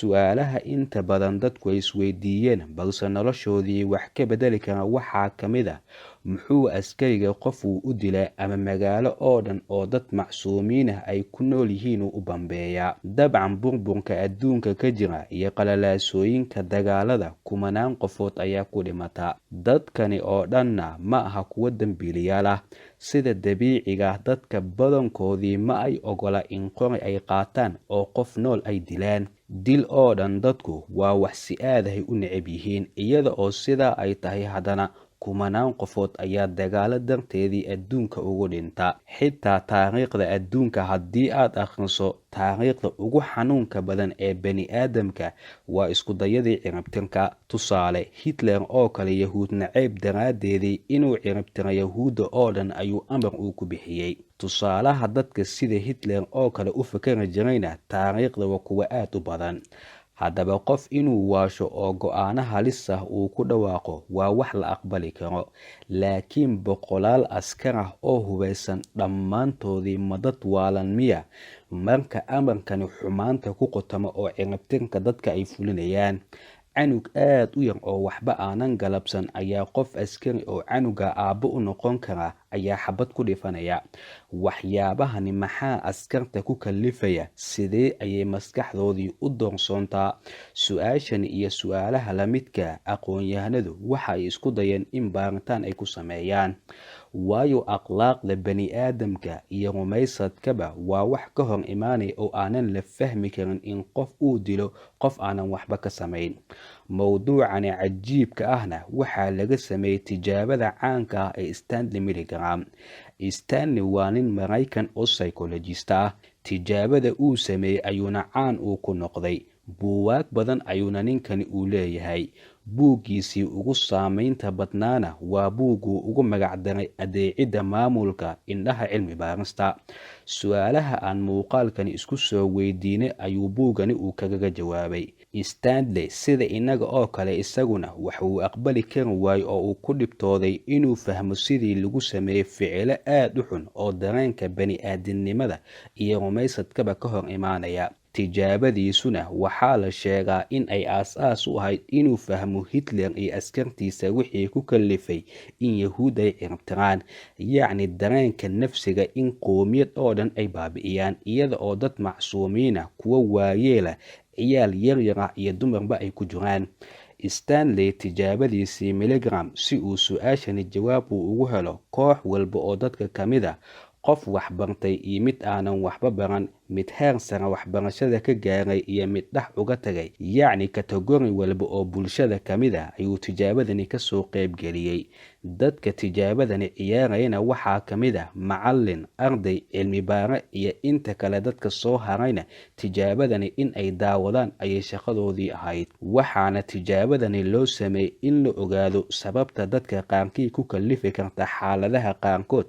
Su'aalaha inta badan dadku ay isweydiiyeen balse noloshoodii wax ka bedeli kara waxaa ka mid ah: muxuu askariga qof uu u dilaa ama magaalo oo dhan oo dad macsuumiin ah ay ku nool yihiin uu u bambeeyaa? Dabcan, burburka adduunka ka jira iyo qalalaasooyinka dagaalada, kumanaan qofood ayaa ku dhimata. Dadkani oo dhanna ma aha kuwo dembiilayaal ah. Sida dabiiciga ah, dadka badankoodii ma ay ogola in qori ay qaataan oo qof nool ay dilaan. Dil oo dhan dadku waa wax si aad ah ay u neceb yihiin. Iyada oo sidaa ay tahay, haddana kumanaan qofood ayaa dagaalo darteedii adduunka ugu dhinta. Xitaa taariikhda adduunka haddii aad akhriso, taariikhda ugu xanuunka badan ee bani aadamka waa isku dayadii ciribtirka. Tusaale, Hitler oo kale, Yahuud nacayb daraaddeedii inuu ciribtiro Yahuudda oo dhan ayuu amar uu ku bixiyey. Tusaalaha dadka sida Hitler oo kale u fakari jirayna taariikhda waa kuwo aad u badan. Haddaba, qof inuu waasho oo go'aano halis ah uu ku dhawaaqo waa wax la aqbali karo, laakiin boqolaal askar ah oo hubeysan dhammaantoodii ma dad waalan miya marka amarkani xumaanta ku qotamo oo ciribtirka dadka ay fulinayaan? Canug aad u yar oo waxba aanan galabsan ayaa qof askari oo canuga aabbo u noqon kara ayaa xabad ku dhifanaya. Waxyaabahani maxaa askarta ku kalifaya? Sidee ayay maskaxdoodii u doorsoontaa? Su-aashani iyo su-aalaha lamidka, aqoon-yahanadu waxa ay isku dayeen in baaritaan ay ku sameeyaan, waayo akhlaaqda bani aadamka iyo rumaysadkaba waa wax ka hor imaanaya oo aanan la fahmi karin in qof uu dilo qof aanan waxba ka samayn. Mowduucani cajiibka ahna waxaa laga sameeyey tijaabada caanka ah ee Stanley Milgram. Stanley waa nin Maraykan oo psychologist ah. Tijaabada uu sameeyey ayuuna caan uu ku noqday. Buugaag badan ayuuna ninkani uu leeyahay. Buuggiisii ugu saameynta badnaana waa buugguu ugu magacdaray Adeecidda Maamulka Indhaha Cilmi Baarista. Su-aalaha aan muuqaalkani isku soo weydiinay ayuu buuggani uu kagaga jawaabay. Stanley, sida innaga oo kale, isaguna waxa uu aqbali kari waayey oo uu ku dhibtooday inuu fahmo sidii lagu sameeyey ficilo aad u xun oo dareenka bani-aadamnimada iyo rumaysadkaba ka hor imaanaya. Tijaabadiisuna waxaa la sheegaa in ay aas-aas u ahayd inuu fahmo Hitler iyo askartiisa wixii ku kalifay in Yahuud ay ciribtiraan, yacni dareenka nafsiga in qoomiyad oo dhan ay baabi'iyaan, iyada oo dad macsuumiina, kuwo waayeela, ciyaal yaryar ah iyo dumarba ay ku jiraan. Stanley tijaabadiisii Milgram, si uu su-aashani jawaab uu ugu helo, koox walba oo dadka ka mid ah, qof waxbartay iyo mid aanan waxba baran, mid heer sare waxbarashada ka gaaray iyo mid dhex uga tagay, yacni category walba oo bulshada ka mid ah ayuu tijaabadani kasoo qaybgeliyey. Dadka tijaabadani ciyaarayana waxaa ka mid ah macallin, arday, cilmi baare iyo inta kale. Dadka soo harayna tijaabadani in ay daawadaan ayay shaqadoodii ahayd. Waxaana tijaabadani loo sameeyey in la ogaado sababta dadka qaarkii ku kalifi karta xaaladaha qaarkood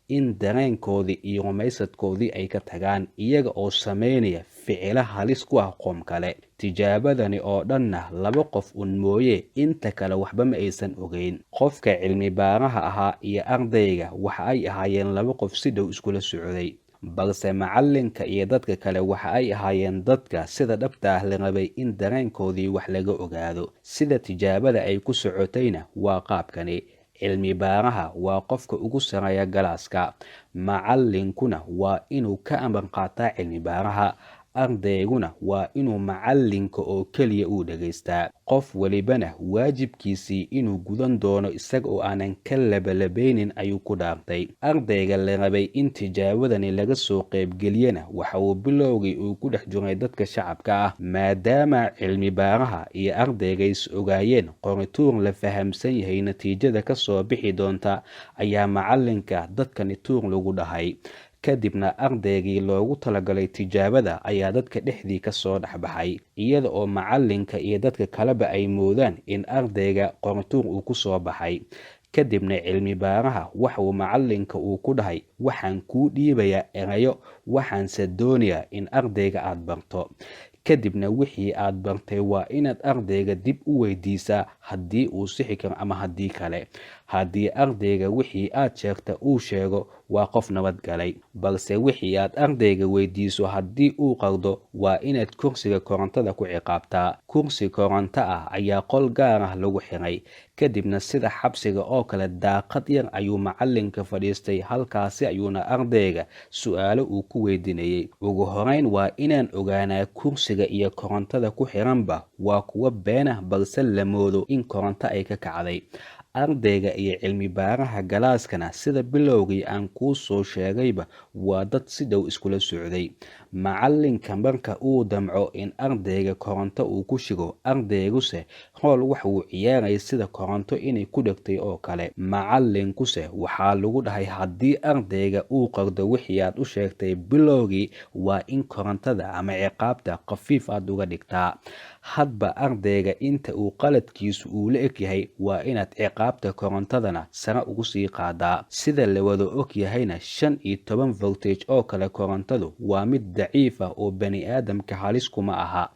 in dareenkoodii iyo rumaysadkoodii ay ka tagaan, iyaga oo sameynaya ficilo halis ku ah qoom kale. Tijaabadani oo dhanna laba qof un mooye inta kale waxba ma aysan ogeyn. Qofka cilmi baaraha ahaa iyo ardayga waxa ay ahaayeen laba qof si dhow iskula socday, balse macallinka iyo dadka kale waxa ay ahaayeen dadka sida dhabta ah la rabay in dareenkoodii wax laga ogaado. Sida tijaabada ay ku socotayna waa qaabkani: cilmi baaraha waa qofka ugu sareeya galaaska, macallinkuna waa inuu ka amar qaataa cilmi baaraha, ardayguna waa inuu macallinka oo keliya uu dhegaystaa, qof walibana waajibkiisii inuu gudan doono isaga oo aanan ka labalabeynin ayuu ku dhaartay. Ardayga la rabay in tijaabadani laga soo qaybgeliyana waxa uu bilowgii uu ku dhex jiray dadka shacabka ah. Maadaama cilmi baaraha iyo ardayga is ogaayeen, qorituur la fahamsan yahay natiijada kasoo bixi doonta ayaa macalinka dadkani tuur lagu dhahay. Kadibna ardaygii loogu talagalay tijaabada ayaa dadka dhexdii kasoo dhexbaxay, iyada oo macalinka iyo dadka kaleba ay moodaan in ardayga qorituur uu kusoo baxay. Kadibna cilmi baaraha waxauu macalinka uu ku dhahay: "Waxaan kuu dhiibayaa erayo, waxaanse doonayaa in ardayga aad barto. Kadibna wixii aad bartay waa inaad ardayga dib u weydiisaa haddii uu sixi karo ama haddii kale." Haddii ardayga wixii aad sheegta uu sheego, waa qof nabadgalay, balse wixii aad ardayga weydiiso haddii uu qaldo, waa inaad kursiga korontada ku ciqaabtaa. Kursi koronto ah ayaa qol gaar ah lagu xiray, kadibna sida xabsiga oo kale daaqad yar ayuu macalinka fadhiistay. Halkaasi ayuuna ardayga su-aalo uu ku weydiinayay. Ugu horeyn waa inaan ogaanaa kursiga iyo korontada ku xiranba waa kuwo beenah, balse la moodo in koronto ay ka kacday. Ardayga iyo cilmi baaraha galaaskana, sida bilowgii aan kuu soo sheegayba, waa dad si dhow iskula socday. Macalinka marka uu damco in ardayga koronto uu ku shigo, ardayguse howl wax uu ciyaaraya sida koronto inay ku dhegtay oo kale. Macalinkuse waxaa lagu dhahay, haddii ardayga uu qardo wixii aad u sheegtay bilowgii, waa in korontada ama ciqaabta khafiif aad uga dhigtaa. Hadba ardayga inta uu qaladkiisu uu la egyahay waa inaad ciqaabta korontadana sare ugu sii qaadaa. Sida la wada og yahayna, 15 voltage oo kale korontadu waa mid daciif ah oo bani aadamka halis kuma aha,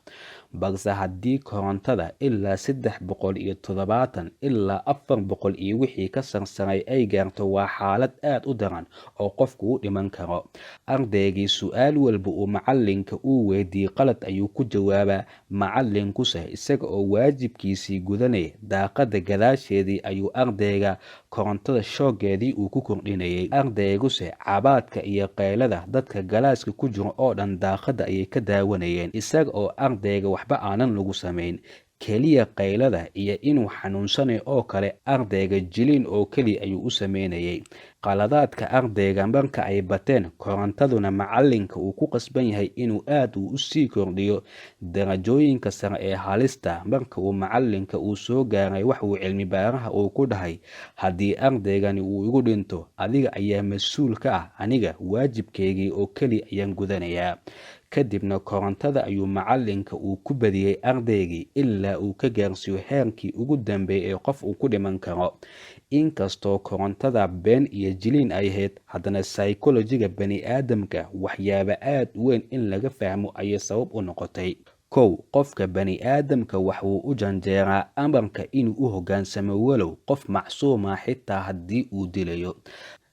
balse haddii korontada ilaa 370 ilaa 400 iyo wixii ka sarsaray ay gaarto, waa xaalad aad u daran oo qofku u dhiman karo. Ardaygii su-aal walba uu macalinka uu weydiiyey qalad ayuu ku jawaabaa. Macalinkuse isaga oo waajibkiisii gudanaya, daaqada gadaasheedii ayuu ardayga korontada shooggeedii uu ku kordhinayay. Ardayguse cabaadka iyo qaylada dadka galaaska ku jiro oo dhan daaqada ayay ka daawanayeen, isaga oo ardayga waxba aanan lagu samayn, keliya qaylada iyo inuu xanuunsanayo oo kale ardayga jiliin oo keliya ayuu u sameynayay. Qaladaadka ardayga marka ay bateen, korontaduna macalinka uu ku qasban yahay inuu aad uu usii kordhiyo darajooyinka sare ee halista. Marka uu macalinka uu soo gaaray, waxuu cilmi baaraha uu ku dhahay, haddii ardaygani uu igu dhinto, adiga ayaa mas-uul ka ah, aniga waajibkeygii oo keliya ayaan gudanayaa. Kadibna korontada ayuu macalinka uu ku badiyey ardaygii ilaa uu ka gaarsiiyo heerkii ugu dambeeyay ee qof uu ku dhiman karo. Inkastoo korontada been iyo jiliin ay ahayd, haddana psychology-ga bani aadamka waxyaaba aad u weyn in laga fahmo ayay sabab u noqotay. Kow, qofka bani aadamka waxuu u janjeeraa amarka inuu u hoggaansamo, walow qof macsuuma xitaa haddii uu dilayo.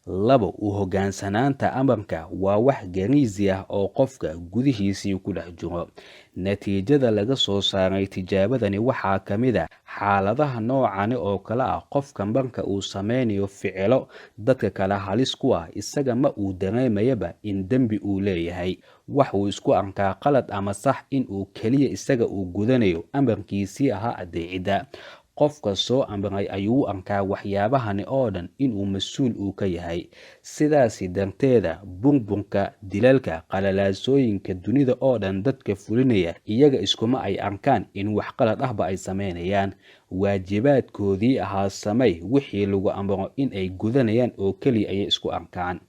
Labo, u hoggaansanaanta amarka waa wax gariisi ah oo qofka gudihiisii ku dhex jiro. Natiijada laga soo saaray tijaabadani waxaa ka mid a xaaladaha noocani oo kale ah: qofka marka uu sameynayo ficilo dadka kale halis ku ah, isaga ma uu dareemayaba in dembi uu leeyahay. Waxuu isku arkaa qalad ama sax in uu keliya isaga uu gudanayo amarkiisii ahaa adeecidda. Qofka soo amray ayuu u arkaa waxyaabahani oo dhan inuu mas-uul uu ka yahay. Sidaasi darteeda, burburka, dilalka, qalalaasooyinka dunida oo dhan dadka fulinaya iyaga iskuma ay arkaan in wax qalad ahba ay sameynayaan. Waajibaadkoodii ahaa samey wixii lagu amro in ay gudanayaan oo keliya ayay isku arkaan.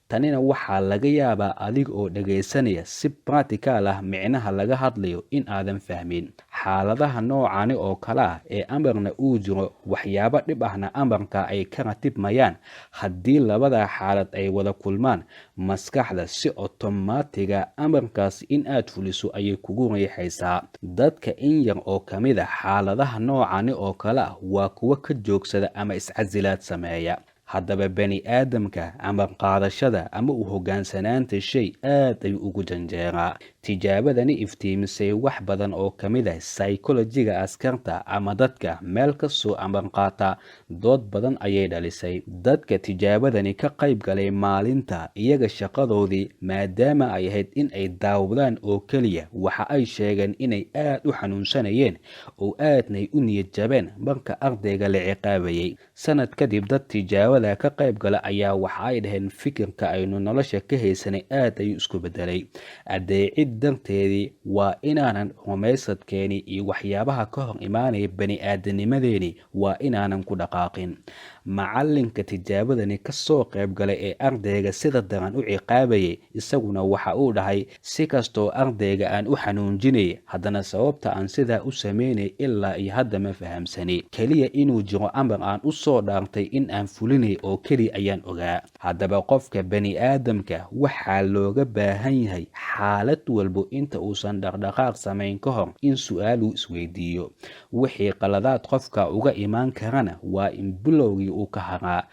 Tanina waxaa laga yaabaa adiga oo dhagaysanaya si practical ah micnaha laga hadlayo in aadan fahmin. Xaaladaha noocani oo kale ah ee amarna uu jiro, waxyaabo dhib ahna amarka ay ka ratibmayaan, haddii labada xaalad ay wada kulmaan, maskaxda si otomaatiga amarkaas in aad fuliso ayay kugu riixaysaa. Dadka in yar oo ka mid a xaaladaha noocani oo kale ah waa kuwo ka joogsada ama iscasilaad sameeya. Haddaba bani aadamka amar qaadashada ama u hoggaansanaanta shay aad ayuu ugu janjeeraa. Tijaabadani iftiimisay wax badan oo ka mid ah psychology-ga askarta ama dadka meel kasoo amar qaata dood badan ayay dhalisay. Dadka tijaabadani ka qayb galay maalinta, iyaga shaqadoodii maadaama ay ahayd in ay daawadaan oo keliya, waxa ay sheegeen inay aad u xanuunsanayeen oo aadnay u niyad jabeen marka ardayga la ciqaabayay. Sanad kadib, dad tijaabada ka qayb gala ayaa waxa ay dhaheen, fikirka aynu nolosha ka haysanay aad ayuu isku bedelay adeecid darteedii. Waa inaanan rumaysadkeeni iyo waxyaabaha ka hor imaanaya bani aadanimadeeni waa inaanan ku dhaqaaqin. Macalinka tijaabadani kasoo qayb galay ee ardayga sida daran u ciqaabayay, isaguna waxa uu dhahay, si kastoo ardayga aan u xanuunjinay, haddana sababta aan sidaa u sameynay ilaa iyo hadda ma fahamsani. Keliya inuu jiro amar aan u soo dhaartay in aan fulinay oo keliya ayaan ogaa. Haddaba qofka bani aadamka waxaa looga baahan yahay xaalad walbo inta uusan dhaqdhaqaaq samayn ka hor in su-aaluu isweydiiyo. Wixii qaladaad qofka uga imaan karana waa in bilowgii uu ka haraa.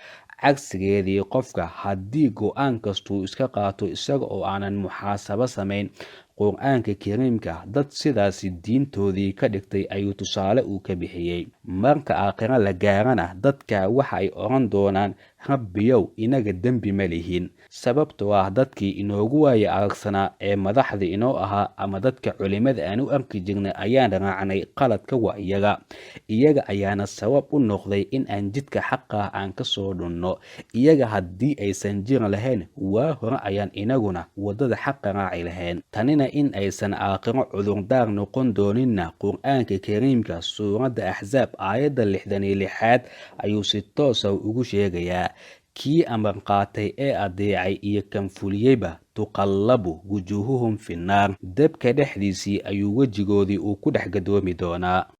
Cagsigeedii, qofka haddii go'aan kastuu iska qaato isaga oo aanan muxaasabo samayn, Qur-aanka Kariimka dad sidaasi diintoodii ka dhigtay ayuu tusaale uu ka bixiyey. Marka aakhiro la gaarana, dadka waxa ay odhan doonaan: "Rabbiyow, inaga dembi ma lihin, sababtoo ah dadkii inoogu waaya aragsanaa ee madaxda inoo ahaa ama dadka culimada aan u arki jirnay ayaan raacnay. Qaladka waa iyaga, iyaga ayaana sabab u noqday in aan jidka xaqa ah aan kasoo dhunno. Iyaga haddii aysan jiri lahayn, waa hore ayaan inaguna waddada xaqa raaci lahayn." Tanina in aysan aakhiro cudurdaar noqon dooninna, Qur-aanka Kariimka suuradda Axsaab aayadda 66aad ayuu si toosa ugu sheegayaa: kii amar qaatay ee adeecay iyo kan fuliyeyba, tuqallabu wujuuhuhum finnaar, dabka dhexdiisii ayuu wejigoodii uu ku dhex gadoomi doonaa.